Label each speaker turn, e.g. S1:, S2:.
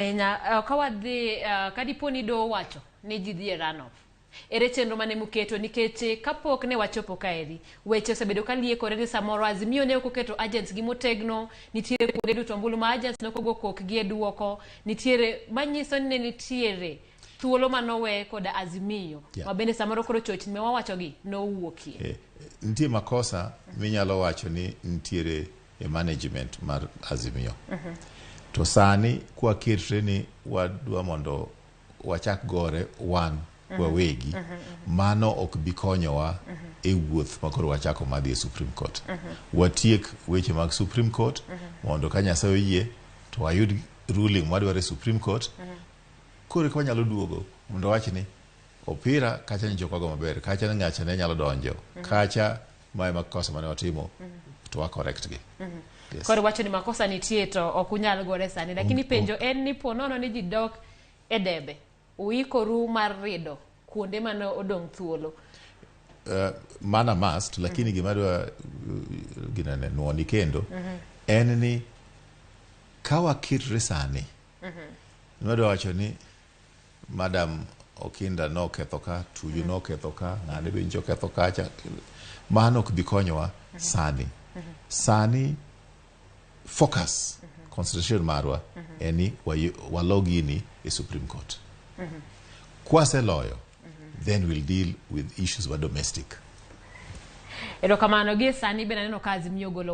S1: Ahinya. Ka wadhi, ka dipo ni doho wacho ni ji dhi e runoff, ere chenro mane muketo? Nikech kapok ne wachopo kaeri, weche osebedo ka liekore ni samoro Azimio ne ok oketo agents gi motegno, nitiere kuonde duto ombulu ma agents ne ok ogo kokgi e duoko, nitiere manyiso ni ne nitiere thuolo manowe koda Azimio ma bende samoro koro chochni ma wawachogi nowuokie.
S2: Nitie makosa minyalo wacho ni nitiere e management mar Azimio. To sani kwaketre ni wadwa mondo wachak gore wan wawegi, mano ok bi konyowa e wuoth makoro wachako madhi e Supreme Court. Watiek weche mag Supreme Court mondo ka Nyasaye oyie to wayud ruling mwadwaro e Supreme Court. Koro eka wanyalo duogo mondo wawach ni opira kacha nyocha ok wago maber, kacha ng'acha ne nyalo donjo, kacha mae makosa mane watimo to wa correct gi. Yes.
S1: Koro wacho ni makosa nitie to ok unyal gore sani, lakini penjo en ni po nono ni ji dok e debe, uikoru mar rido kuonde mane odong' thuolo?
S2: Mana must, lakini gima adwa ginene nuoni kendo en ni ka waketre sani nwadwa wacho ni Madam Okinda noketho ka, Tuju noketho ka, ng'ane be nyocha oketho kacha, mano ok bi konyowa sani. Sani focus, concentration marwa en ni walo gini e Supreme Court. Kwaseloyo, then we'll deal with issues ma domestic.
S1: Erokamano. Gie sani bende aneno ka Azimio ogolo